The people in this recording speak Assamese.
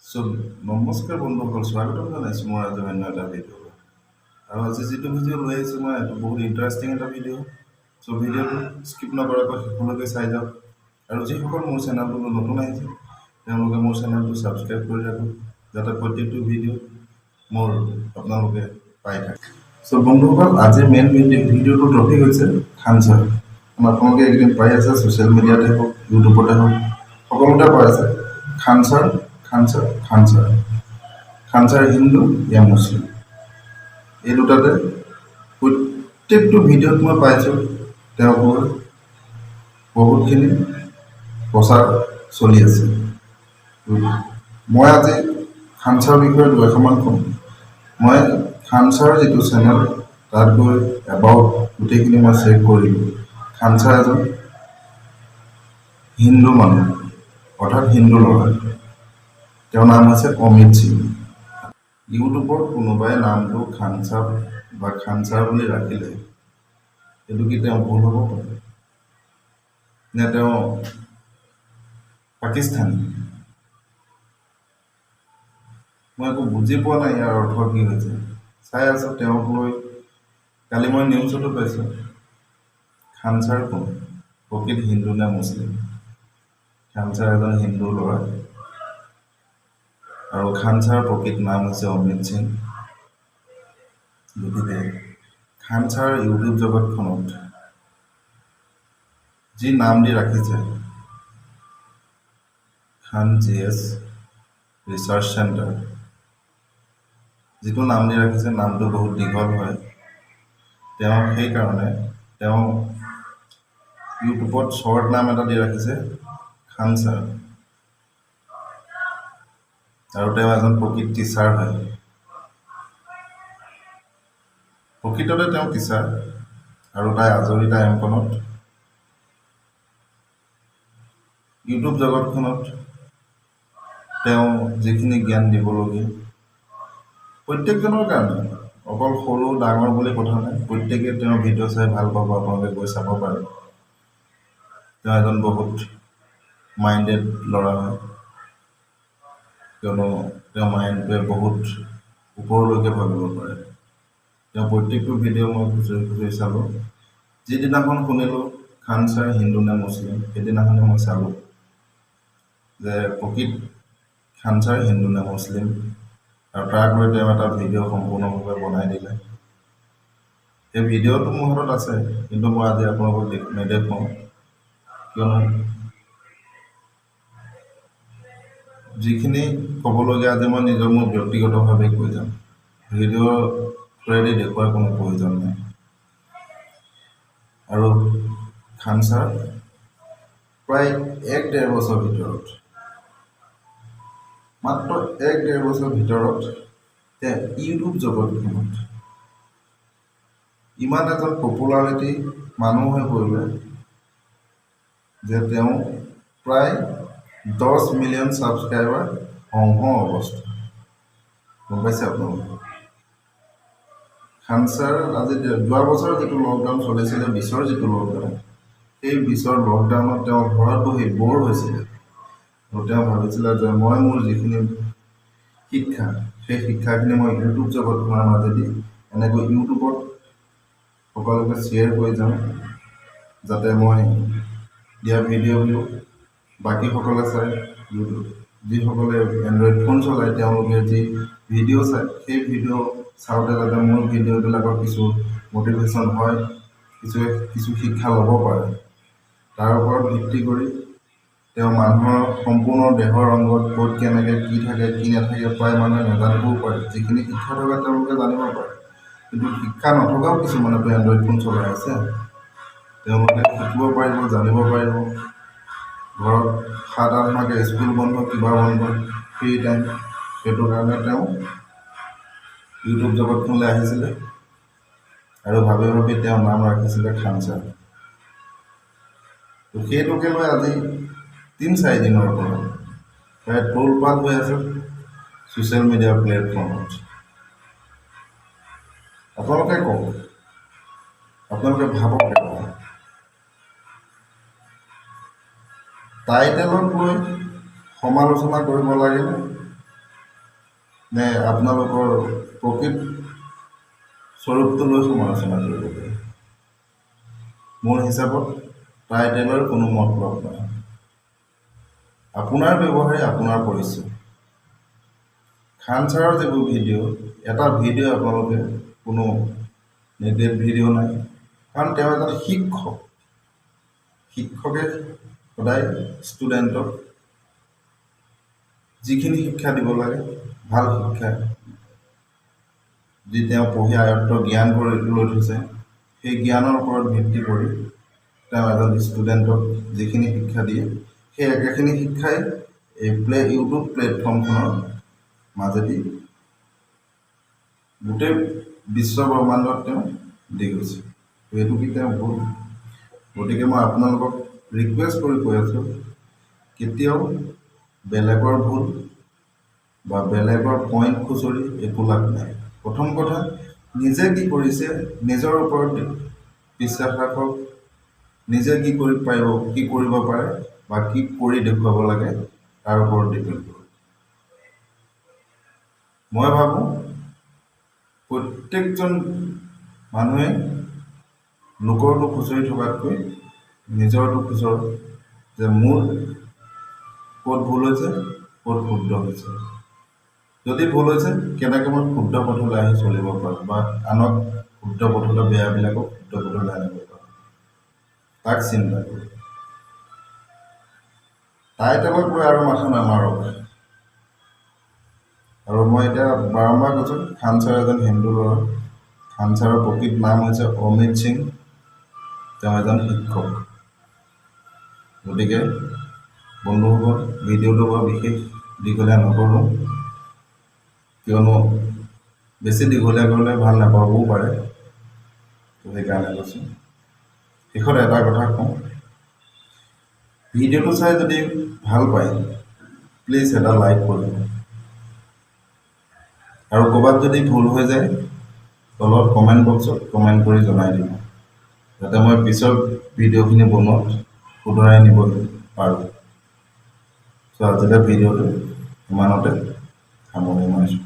চ' নমস্কাৰ বন্ধুসকল, স্বাগতম জনাইছোঁ মোৰ আজি অন্য এটা ভিডিঅ'। আৰু আজি যিটো ভিডিঅ' লৈ আহিছোঁ মই, এইটো বহুত ইণ্টাৰেষ্টিং এটা ভিডিঅ'। চ' ভিডিঅ'টো স্কিপ নকৰাকৈ শেষলৈকে চাই যাওক। আৰু যিসকল মোৰ চেনেলটোলৈ নতুন আহিছে, তেওঁলোকে মোৰ চেনেলটো ছাবস্ক্ৰাইব কৰি ৰাখক, যাতে প্ৰত্যেকটো ভিডিঅ' মোৰ আপোনালোকে পাই থাকে। চ' বন্ধুসকল, আজিৰ মেইন ভিডিঅ'টোৰ টপিক হৈছে খান ছাৰ। আপোনালোকে এইকেইদিন পাই আছে, ছ'চিয়েল মিডিয়াতে হওক, ইউটিউবতে হওক, সকলোতে পাই আছে খান ছাৰ, খান ছাৰ, খান ছাৰ। খান ছাৰ হিন্দু ইয়া মুছলিম, এই দুটাতে প্ৰত্যেকটো ভিডিঅ'ত মই পাইছোঁ। তেওঁক লৈ বহুতখিনি প্ৰচাৰ চলি আছে। মই আজি খান ছাৰৰ বিষয়ে দুআষাৰমান ক'ম। মই খান ছাৰৰ যিটো চেনেল, তাত গৈ এবাউট গোটেইখিনি মই চেক কৰিলোঁ। খান ছাৰ এজন হিন্দু মানুহ, অৰ্থাৎ হিন্দু ল'ৰা। তেওঁৰ নাম হৈছে অমিত সিং। ইউটিউবত কোনোবাই নামটো খান ছাৰ বা খান ছাৰ বুলি ৰাখিলে সেইটো কি তেওঁ ভুল হ'ব পাৰে নে? তেওঁ পাকিস্তানী? মই একো বুজি পোৱা নাই ইয়াৰ অৰ্থ কি হৈছে। চাই আছোঁ তেওঁক লৈ কালি মই নিউজতো পাইছোঁ, খান ছাৰ কোন, প্ৰকৃত হিন্দু নে মুছলিম? খান ছাৰ এজন হিন্দু ল'ৰা আৰু খান ছাৰৰ প্ৰকৃত নাম হৈছে অমিত সিং। গতিকে খান ছাৰ ইউটিউব জগতখনত যি নাম দি ৰাখিছে, খান জিএছ ৰিচাৰ্চ চেণ্টাৰ, যিটো নাম দি ৰাখিছে, নামটো বহুত দীঘল হয়। তেওঁ সেইকাৰণে তেওঁ ইউটিউবত শ্বৰ্ট নাম এটা দি ৰাখিছে, খান ছাৰ। আৰু তেওঁ এজন প্ৰকৃত টিচাৰ হয়। প্ৰকৃততে তেওঁ টিচাৰ আৰু তাই আজৰি টাইমকণত ইউটিউব জগতখনত তেওঁ যিখিনি জ্ঞান দিবলগীয়া প্ৰত্যেকজনৰ কাৰণে, অকল সৰু ডাঙৰ বুলি কথা নাই, প্ৰত্যেকে তেওঁৰ ভিডিঅ' চাই ভাল পাব। আপোনালোকে গৈ চাব পাৰে। তেওঁ এজন বহুত মাইণ্ডেড ল'ৰা হয়, কিয়নো তেওঁৰ মাইণ্ডটোৱে বহুত ওপৰলৈকে ভাবিব পাৰে। তেওঁ প্ৰত্যেকটো ভিডিঅ' মই খুচৰি খুচৰি চালোঁ। যিদিনাখন শুনিলোঁ খান ছাৰ হিন্দু নে মুছলিম, সেইদিনাখনে মই চালোঁ যে প্ৰকৃত খান ছাৰ হিন্দু নে মুছলিম, আৰু তাক লৈ তেওঁ এটা ভিডিঅ' সম্পূৰ্ণভাৱে বনাই দিলে। সেই ভিডিঅ'টো মোৰ হাতত আছে, কিন্তু মই আজি আপোনালোকক নেদেখুৱাওঁ, কিয়নো যিখিনি ক'বলগীয়া আজি মই নিজৰ মোৰ ব্যক্তিগতভাৱে কৈ যাম। ভিডিঅ' থ্ৰুৱেদি দেখুওৱাৰ কোনো প্ৰয়োজন নাই। আৰু খান ছাৰ প্ৰায় 1-1.5 বছৰ ভিতৰত, মাত্ৰ 1-1.5 বছৰ ভিতৰত তেওঁ ইউটিউব জগতখনত ইমান এজন পপুলাৰিটি মানুহ হৈ পৰিলে যে তেওঁ প্ৰায় 10 মিলিয়ন ছাবস্ক্ৰাইবাৰ হওঁ হওঁ অৱস্থা। গম পাইছে আপোনালোকে? খান ছাৰ আজি যোৱা বছৰ যিটো লকডাউন চলিছিলে, 20ৰ যিটো লকডাউন, সেই 20ৰ লকডাউনত তেওঁ ঘৰত বহি ব'ৰ হৈছিলে আৰু তেওঁ ভাবিছিলে যে মই মোৰ যিখিনি শিক্ষা, সেই শিক্ষাখিনি মই ইউটিউব জগতখনৰ মাজেদি এনেকৈ ইউটিউবত সকলোকে শ্বেয়াৰ কৰি যাওঁ, যাতে মই দিয়া ভিডিঅ'বোৰ বাকীসকলে চায়। ইউটিউব যিসকলে এণ্ড্ৰইড ফোন চলায়, তেওঁলোকে যি ভিডিঅ' চায়, সেই ভিডিঅ' চাওঁতে যাতে মোৰ ভিডিঅ'বিলাকৰ কিছু মটিভেশ্যন হয়, কিছুৱে কিছু শিক্ষা ল'ব পাৰে। তাৰ ওপৰত ভিত্তি কৰি তেওঁ মানুহৰ সম্পূৰ্ণ দেহৰ অংগত ক'ত কেনেকৈ কি থাকে, কি নাথাকে, প্ৰায় মানুহে নাজানিবও পাৰে। যিখিনি শিক্ষা থকা তেওঁলোকে জানিব পাৰে, কিন্তু শিক্ষা নথকাও কিছুমানেতো এণ্ড্ৰইড ফোন চলাই আছে, তেওঁলোকে শিকিব পাৰিব, জানিব পাৰিব। ঘৰত 7-8 মাহকৈ স্কুল বন্ধ, কিবা বন্ধ, ফ্ৰী টাইম, সেইটো কাৰণে তেওঁ ইউটিউব জগতখনলৈ আহিছিলে আৰু ভাবি ভাবি তেওঁ নাম ৰাখিছিলে খান ছাৰ। তো সেইটোকে লৈ আজি 3-4 দিনৰ পৰা প্ৰায় তোলপাল হৈ আছে ছ'চিয়েল মিডিয়া প্লেটফৰ্মত। আপোনালোকে কওক, আপোনালোকে ভাবক এবাৰ, টাইটেলক লৈ সমালোচনা কৰিব লাগেনে? নে আপোনালোকৰ প্ৰকৃত স্বৰূপটো লৈ সমালোচনা কৰিব পাৰে? মোৰ হিচাপত টাইটেলৰ কোনো মতলব নাই। আপোনাৰ ব্যৱহাৰে আপোনাৰ পৰিচয়। খান ছাৰৰ যিবোৰ ভিডিঅ', এটা ভিডিঅ' আপোনালোকে কোনো নিগেটিভ ভিডিঅ' নাই, কাৰণ তেওঁ এজন শিক্ষক। শিক্ষকে সদায় ষ্টুডেণ্টক যিখিনি শিক্ষা দিব লাগে, ভাল শিক্ষা, যি তেওঁ পঢ়ি আয়ত্ব জ্ঞান কৰি লৈ থৈছে, সেই জ্ঞানৰ ওপৰত ভিত্তি কৰি তেওঁ এজন ষ্টুডেণ্টক যিখিনি শিক্ষা দিয়ে, সেই একেখিনি শিক্ষাই এই ইউটিউব প্লেটফৰ্মখনৰ মাজেদি গোটেই বিশ্ব ব্ৰহ্মাণ্ডত তেওঁ দি গৈছে। এইটো কি তেওঁ ভুল? গতিকে মই আপোনালোকক ৰিকুৱেষ্ট কৰি কৈ আছোঁ, কেতিয়াও বেলেগৰ ভুল বা বেলেগৰ পইণ্ট খুচৰি একো লাভ নাই। প্ৰথম কথা, নিজে কি কৰিছে নিজৰ ওপৰত বিশ্বাস ৰাখক। নিজে কি কৰি পাৰিব, কি কৰিব পাৰে বা কি কৰি দেখুৱাব লাগে, তাৰ ওপৰত ডিপেণ্ড কৰক। মই ভাবোঁ, প্ৰত্যেকজন মানুহে লোকৰটো খুচৰি থকাতকৈ নিজৰটো খুচৰক যে মোৰ ক'ত ভুল হৈছে, ক'ত শুদ্ধ হৈছে। যদি ভুল হৈছে, কেনেকৈ মই শুদ্ধ পথলৈ আহি চলিব পাৰোঁ বা আনক শুদ্ধ পথলৈ, বেয়াবিলাকক শুদ্ধ পথলৈ আনিব পাৰোঁ, তাক চিন্তা কৰক। টাইটেলক লৈ আৰু মাথা নামাৰক। আৰু মই এতিয়া বাৰম্বাৰ কৈছোঁ, খান ছাৰ এজন হিন্দু ল'ৰা। খান ছাৰৰ প্ৰকৃত নাম হৈছে অমিত সিং। তেওঁ এজন শিক্ষক। গতিকে বন্ধুসকল, ভিডিঅ'টো বৰ বিশেষ দীঘলীয়া নকৰোঁ, কিয়নো বেছি দীঘলীয়া কৰিলে ভাল নাপাবও পাৰে। সেইকাৰণে কৈছোঁ। শেষত এটা কথা কওঁ, ভিডিঅ'টো চাই যদি ভাল পায়, প্লিজ এটা লাইক কৰিব আৰু ক'ৰবাত যদি ভুল হৈ যায়, তলত কমেণ্ট বক্সত কমেণ্ট কৰি জনাই দিব, যাতে মই পিছৰ ভিডিঅ'খিনি বনোৱাত শুধৰাই নিব পাৰোঁ। চ' আজিলৈ ভিডিঅ'টো ইমানতে সামৰণি মাৰিছোঁ।